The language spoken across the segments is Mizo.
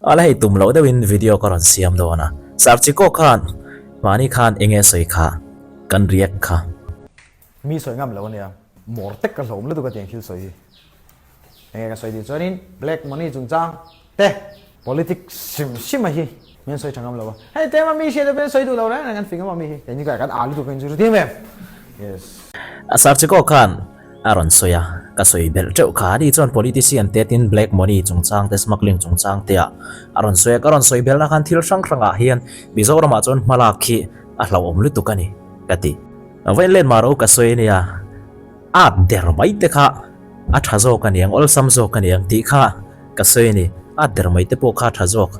Ala hei tum loh deuhin video ka rawn siam dawn a. Sir Chiko khan mahni khan enge sawi kha kan react kha. Mi sawi ngam lo ania, mawr tek ka hlawm lutuk a tiang thil sawi hi. Enge ka sawi tih chuanin black money chungchang te politics hrim hrim a hi min sawi tha ngam lo a. Hei tlema mi hriat te pawhin sawi duh lo reng reng an fing emaw mi hi. Keini kha kan â lutuk a inzir tir em. Yes. Sir Chiko khan A rawn sawi a, ka sawi belh teuh kha. Ani chuan politician te tin black money chungchang te smuggling chungchang te ah a rawn sawi a, ka rawn sawi belhna khan thil hrang hrangah hian Mizoramah chuan hmalak hi a hlauhawm lutuk a ni ka ti. Vawiin len mah ro ka sawi ania, at der mai te kha a tha zawk a niang, awlsam zawk a niang tih kha ka sawi a ni. At der mai te pawh kha a tha zawk.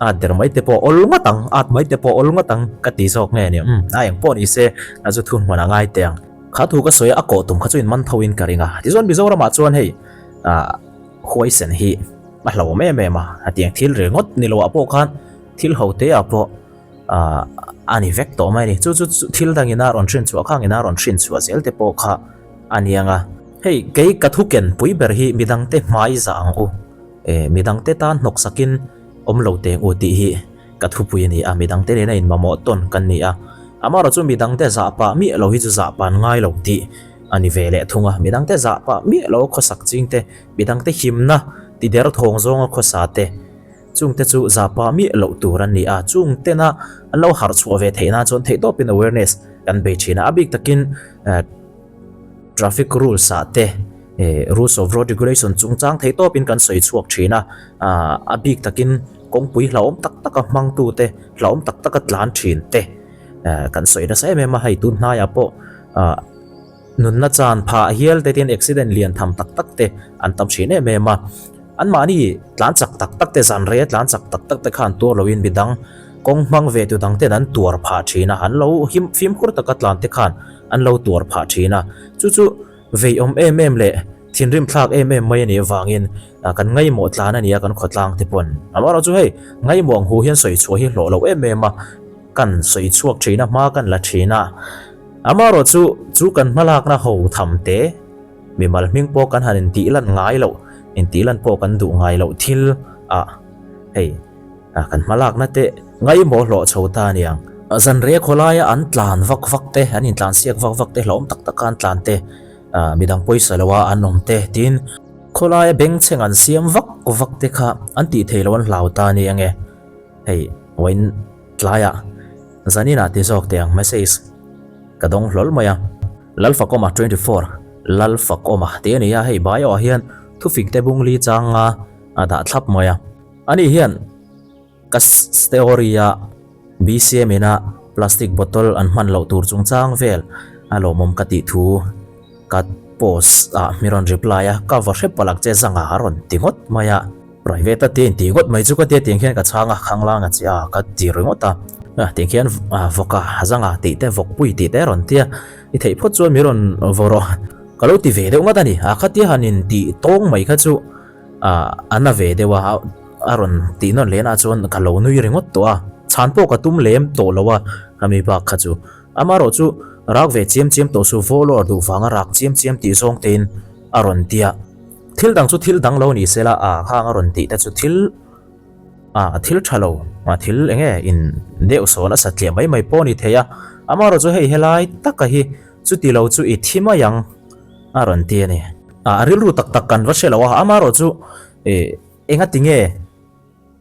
At der mai te pawh awl ngawt ang, at mai te pawh awl ngawt ang ka ti zawk nge ni. Umm, a eng pawh ni se, a zu thun hman a ngai teh ang. Kha thu ka sawi a, a kawh tum kha chu in man tho in ka ring a. Tichuan Mizoramah chuan hei ah huaisen hi a hlauhawm em em a, hetiang thil ringawt ni loah pawh khan thil ho te ah pawh ah a ni vek tawh mai a ni. Chu chu thil dangin a rawn hrin chhuah khangin a rawn hrin chhuah zel te pawh kha a ni ang a. Hei kei ka thu ken pui ber hi midangte hmai zah ang u, eh midangte tan hnawk sakin awm lo teng u tih hi ka thupui a ni a, midangte nena inmamawh tawn kan ni a. Amaherawh chu midangte zah pah miah lo hi chu zah pan ngai lo tih a ni ve leh thung a. Midangte zah pah miah lo khawsak ching te, midangte himna ti der thawng zawnga khawsa te, chungte chu zah pah miah loh tur an ni a. Chungtena an lo harh chhuah ve theih nan chuan theihtawpin awareness kan bei thin a. A bik takin traffic rules ah te, rules of road regulation chungchang theihtawpin kan sawi chhuak thin a. A bik takin kawngpui hlauhawm tak taka hmangtute, hlauhawm tak taka tlan thin te kan sawi nasa em em a, hei tun hnaiah pawh nunna chan phah hial te tin accident lian tham tak tak te an tam thin em em a, anmahni tlan chak tak tak te zan rei a tlan chak tak tak te khan tuar loin midang kawng hmang ve tu dang ten an tuar phah thin a, an lo him fimkhur taka tlan te khan an lo tuar phah thin a, chu chu veiawm em em leh thinrim thlak em em mai a nih avangin kan ngaihmawh tlan a ni a kan khawtlang te pawn. Amaherawh chu hei ngaihmawh ang hu hian sawi chhuah hi hlawh lo em em a, kan sawi chhuak thin a, hma kan la thin a. Amaherawh chu chu kan hmalakna ho tham te mimal hming pawh kan han intih lan ngai loh, intih lan pawh kan duh ngai loh thil ah hei kan hmalakna te ngaihmawh hlawh chho ta a niang. Zanriah khawlaia an tlan vak vak te, an intlan siak vak vak te, hlauhawm tak taka an tlan te, Midang pawisa lo a an awm te tiin khawlaia bengchheng an siam vak vak te kha an tih theih loh an hlau ta a ni ange. Hei vawiin tlaiah zaninah ti zawk teh ang message ka dawng hlawl mai a. Lalfakawma 24 Lalfakawma tih a ni a, hei bio ah hian thufik te bung li changa a dah thlap mai a. Ani hian. Ka story a BCM ina plastic bottle an hman loh tur chungchang vel a lawmawm ka tih thu ka post ah mi rawn reply a, ka va hrep palak che zanga a rawn ti ngawt mai a, private a tia inti ngawt mai chu ka tia tiang khian ka chhang a, khanglang a che a ka ti ringawt a, tiang khian vawka zanga tih te vawkpui tih te a rawn tia, i theih phawt chuan mi rawn vaw rawh ka lo ti ve deuh ngawt a ni, a khatia han inti tawng mai kha chu. A na ve deuh a, a rawn tih nawn leh na chuan ka lo nui ringawt tawh a, chhan pawh ka tum lem tawh lo a, ka mi bak kha chu. Amaherawh chu rak ve chiam chiam tawh su, follower duh vanga rak chiam chiam tih zawng tein a rawn ti a. Thil dang chu thil dang lo ni se la, a khang a rawn tih te chu thil a thil tha lo, a thil eng nge in deuh sawn a satliah mai mai pawh a ni thei a. Amaherawh chu hei helai taka hi chuti lo chu i thi mai ang a rawn ti a ni. A rilru tak tak kan va hre lo a, amaherawh chu enga ti nge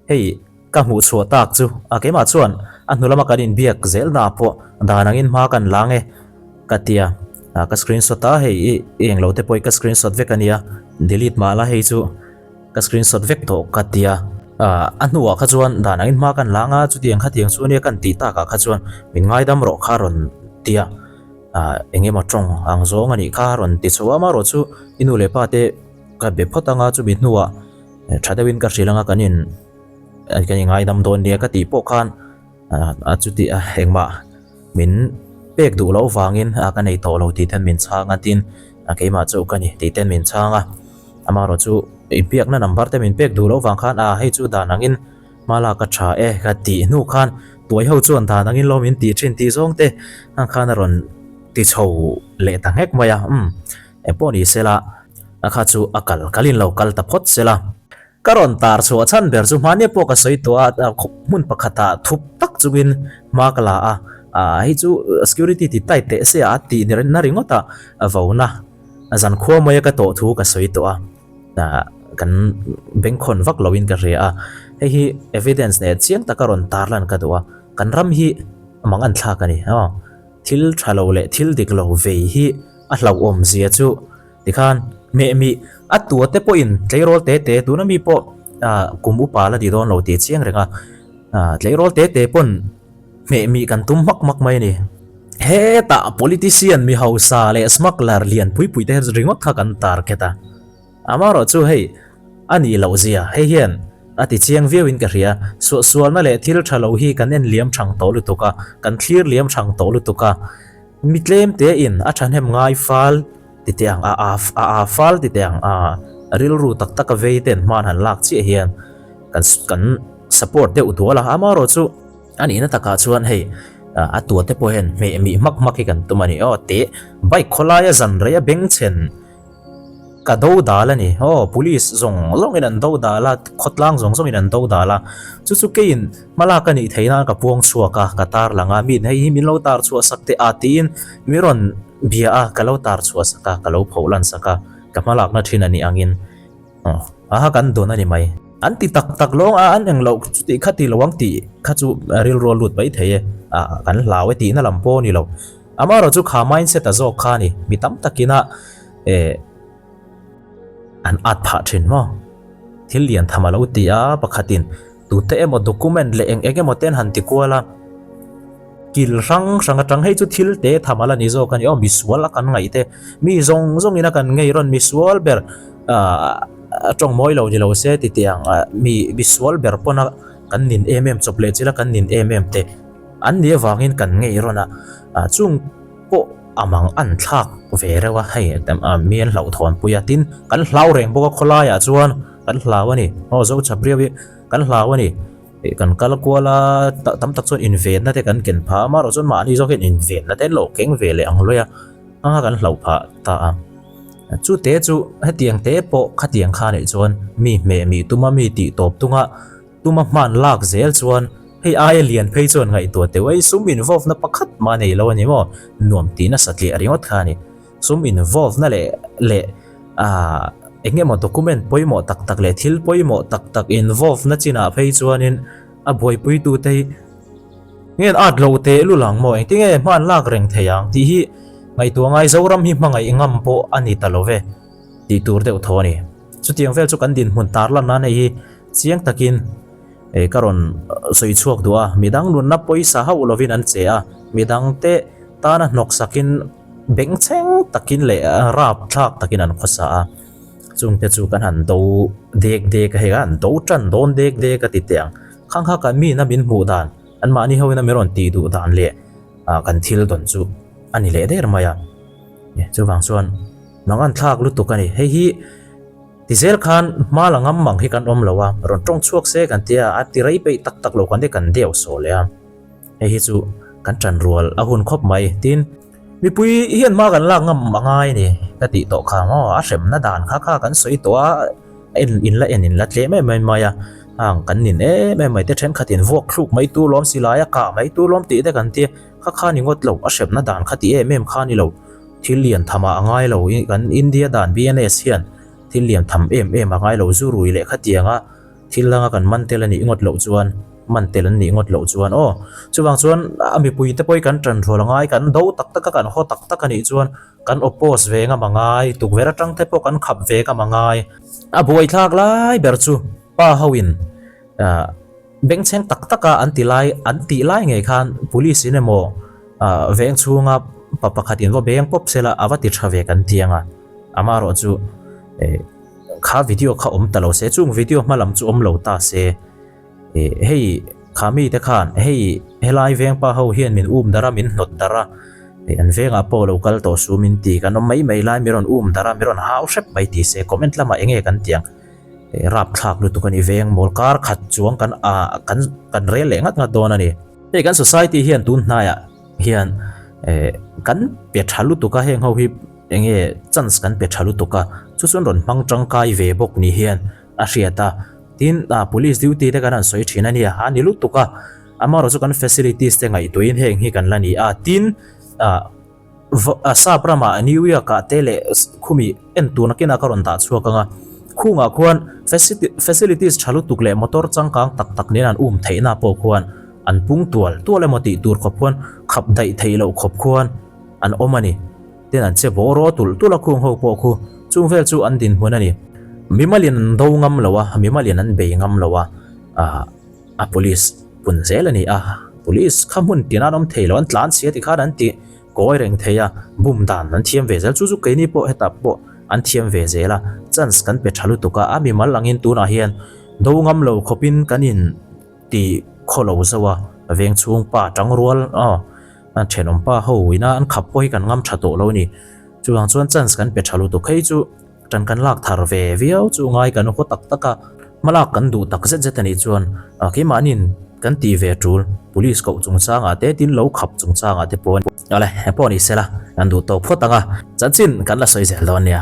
hei ka hmuh chhuah tak chu a keimah chuan a hnu lama kan inbiak zel na pawh dan angin hma kan la nge ka ti a, ka screenshot a hei i englo te pawh hi ka screenshot vek a nia delete mah la hei chu ka screenshot vek tawh ka ti a, a hnuah kha chuan dan angin hma kan la anga chutiang khatiang chu ania kan tih takah kha chuan min ngaidam rawh kha rawn ti a. Ah, eng emaw tawng ang zawng a nih kha a rawn ti chho a, amaherawh chu i nu leh pa te ka be phawt anga chumi hnuah tha deuhin ka hrilh anga kan in kan in ngaidam dawn nia ka tih pawh khan a chuti a engmah min pek duh loh vangin a ka nei tawh lo tih ten min chhang a tin keimah chu ka ni tih ten min chhang a, amaherawh chu inbiakna number te min pek duh loh vang khan a hei chu dan angin Hmala ka tha e ka tih hnu khan tuai ho chuan dan angin lawm in tih thin tih zawng te ang khan a rawn ti chho leh ta nghek mai a, umm engpawh ni sela a kha chu a kal kalin lo kal ta phawt sela. Ka rawn tar chhuah chhan ber chu hmania pawh ka sawi tawh a, hmun pakhatah thup tak chungin hma ka la a, hei chu security ti tight teh se a tih na ringawt a vona zankhua maia ka tawh thu ka sawi tawh a, kan bengkhawn vak loin ka hria a, hei hi evidence nen chiang taka rawn tarlan ka duh a, kan ram hi mang an thlak a ni aw, thil tha lo leh thil dik lo vei hi a hlauhawm zia chu. Tikhan hmehmih a tua te pawhin tleirawl te te tuna mi pawh kum upa la ti dawn lo tih chiang reng a, tleirawl te te pawn hmehmih kan tum hmak hmak mai a ni. Hetah politician mi hausa leh smuggler lian pui pui te ringawt kha kan target a, amaherawh chu hei a nih loh zia hei hian a ti chiang viau in ka hria, suahsualna leh thil tha lo hi kan en liam thang tawh lutuk a, kan thlir liam thang tawh lutuk a. Mi tlem te in a thahnem ngai fal ti teh ang a a a a fal ti teh ang a rilru tak tak a vei ten hman han lak chiah hian kan kan support deuh dual a amaherawh chu a nihna takah chuan hei a tua te pawh hian hmeh mih hmak hmak hi kan tum a ni aw teh bike khawlaia zan rei a bengchhen Ka do dal a ni. Aw, police zawng zawngin an do dal a, khawtlang zawng zawngin an do dal a. Chu chu keiin hmalak a nih theih nan ka puang chhuak a, ka tar lang a, miin hei hi min lo tar chhuah sak teh a tiin mi rawn bia a, ka lo tar chhuah sak a, ka lo phoh lan sak a, ka hmalakna thin a nih angin aw, aha kan dawn a ni mai. An ti tak tak lawng a, an eng loh chuti kha ti lo ang tih kha chu rilru a lut mai thei e, ah kan hlau e tihna lam pawh a ni lo. Amaherawh chu kha mindset a zawk kha a ni, mi tam takina eh an at phah thin maw? Thil lian tham a lo ti a, pakhatin tute emaw document leh eng eng emaw te an han ti kual a, kil hrang hrang atang hei chu thil te tham a la ni zawk a ni aw, misual a kan ngaih te, mi zawng zawngin a kan ngei rawn misual ber ah a tawng mawi lo ni lo se ti teh ang ah mi misual ber pawn a kan nin em em chawp leh chila kan nin em em te. An nih avangin kan ngei rawn a, chung pawh a mang an thlak ve reuh a, hei mi an hlauhthawn pui a, tin kan hlau reng bawk a khawlaiah chuan kan hlau a ni, aw zo chap riau hi kan hlau a ni, kan kal kual a tam tak chuan invenna te kan ken phah a, amaherawh chuan mahni zawk hian invenna te an lo keng ve leh ang luai a, anga kan hlauh phah ta a, chute chu hetiang te pawh khatiang kha nih chuan mi hmeh mih tuma mi tih tawp tunga. Tuma hman lak zel chuan hei aia lian phei chuan ngaihtuah teuh ei sum involve na pakhat mah nei lo a ni maw? Nuam tih nasa tliah ringawt kha a ni. Sum involve na leh leh aah eng emaw document pawimawh tak tak leh thil pawimawh tak tak involve na chinah phei chuanin a buaipuitute hi nge an at loh teh lul ang maw? Engtinge hman lak reng thei ang tih hi ngaihtuah ngai Zoram hi hmangaih ngam pawh a ni ta lo ve tih tur deuh tho a ni. Chutiang vel chu kan dinhmun tarlan nan hei hi chiang takin ka rawn sawi chhuak duh a, midang nunna pawisa hauh lovin an che a, midangte tana hnawk sakin bengchheng takin leh rap thlak takin an khawsa a, chungte chu kan han do dek dek a, hei kan han do tan dawn dek dek a ti teh ang, khang kha kan mina min hmuh dan, anmahni hoin a min rawn tih duh dan leh kan thil dawn chu a ni leh der mai a, chuvang chuan mangan thlak lutuk a ni, hei hi. Ti zel khan hma la ngam mang hi kan awm lo a, rawn tawng chhuak se kan tia a ti rei peih tak tak lo kan ti kan deuh sawh leh a, hei hi chu kan tan rual a hun khawp mai tin mipui hian hma kan lak ngam a ngai a ni ka tih tawh kha maw a hremna dan kha kha kan sawi tawh a en in la en in la tlem em em mai a hang kan nin em em mai te thenkhat in vuak thluk mai tu lawm silai a kah mai tu lawm tih te kan tia kha kha ni ngawt lo a hremna dan kha ti em em kha ni lo. Thil lian tham ah a ngai lo i kan India dan BNS hian thil lian tham em em a ngai lo zu rui leh khatianga thil danga kan man tel a nih ngawt loh chuan man tel an nih ngawt loh chuan aw chuvang chuan a mipui te pawh hi kan tan rual a ngai kan do tak tak a kan haw tak tak a nih chuan kan oppose ve ngam a ngai tukverh atang te pawh kan khap ve ngam a ngai a buaithlak lai ber chu pa ho in ah. Bengchheng tak taka an ti lai an tih lai ngei khan police in emaw veng chhunga pa pakhat in va beng pawp sela a va ti tha ve kan ti anga amaherawh chu kha video kha awm ta lo se chung video hma lam chu awm lo ta se hei kha mi te khan hei helai veng pa ho hian min um darh a min hnawt darh a an vengah pawh lo kal tawh su min ti kan awm mai mai lai mi rawn um darh a mi rawn hau hrep mai ti se comment lamah enge kan ti ang. Rapthlak lutuk a ni veng mawl kar khat chuang kan ah kan kan rel leh ngat ngat dawn a ni. Hei kan society hian tun hnaiah hian eh kan pe tha lutuk a heng ho hi enge chance kan pe tha lutuk a chu chuan rawn hmang tangkai ve bawk ni hian a hriat a. Tin, police duty te kan han sawi thin a nia, a ni lutuk a, amaherawh chu kan facilities te ngaihtuahin heng hi kan la ni a. Tin, sap ramah New York ah te leh khumi en tur nakinah ka rawn dah chhuak ang a, khungah khuan facilities tha lutuk leh motor changkang tak tak nen an um theihna pawh khuan an pung tual tual emaw tih tur khawp khuan khap daih theih loh khawp khuan an awm a ni. Tin an che bawh rawh tulh tulh a khung ho pawh khu chung vel chu an dinhmun a ni. Mimalin an do ngam lo a, mimalin an bei ngam lo a, a police pun zel a ni a, police kha hmun tin an awm thei lo, an tlan chhia tikhan an ti kawi reng thei a, bum dan an thiam ve zel, chu chu keini pawh hetah pawh an thiam ve zel a, chance kan pe tha lutuk a, a mimal angin tunah hian do ngam lo khawpin kan in ti khaw lo zo a, veng chhung pa tangrual aw an thenawm pa ho ina an khap pawh hi kan ngam tha tawh lo a ni, chuvang chuan chance kan pe tha lutuk hei chu. Tan kan lak thar ve viau chu ngai kan haw tak tak a, hmalak kan duh tak zet zet a nih chuan keimahniin kan tih ve tul police koh chungchangah te tin lo khap chungchangah te pawh awle pawh ni sela kan duh tawk phawt ang a, chanchin kan la sawi zel dawn nia.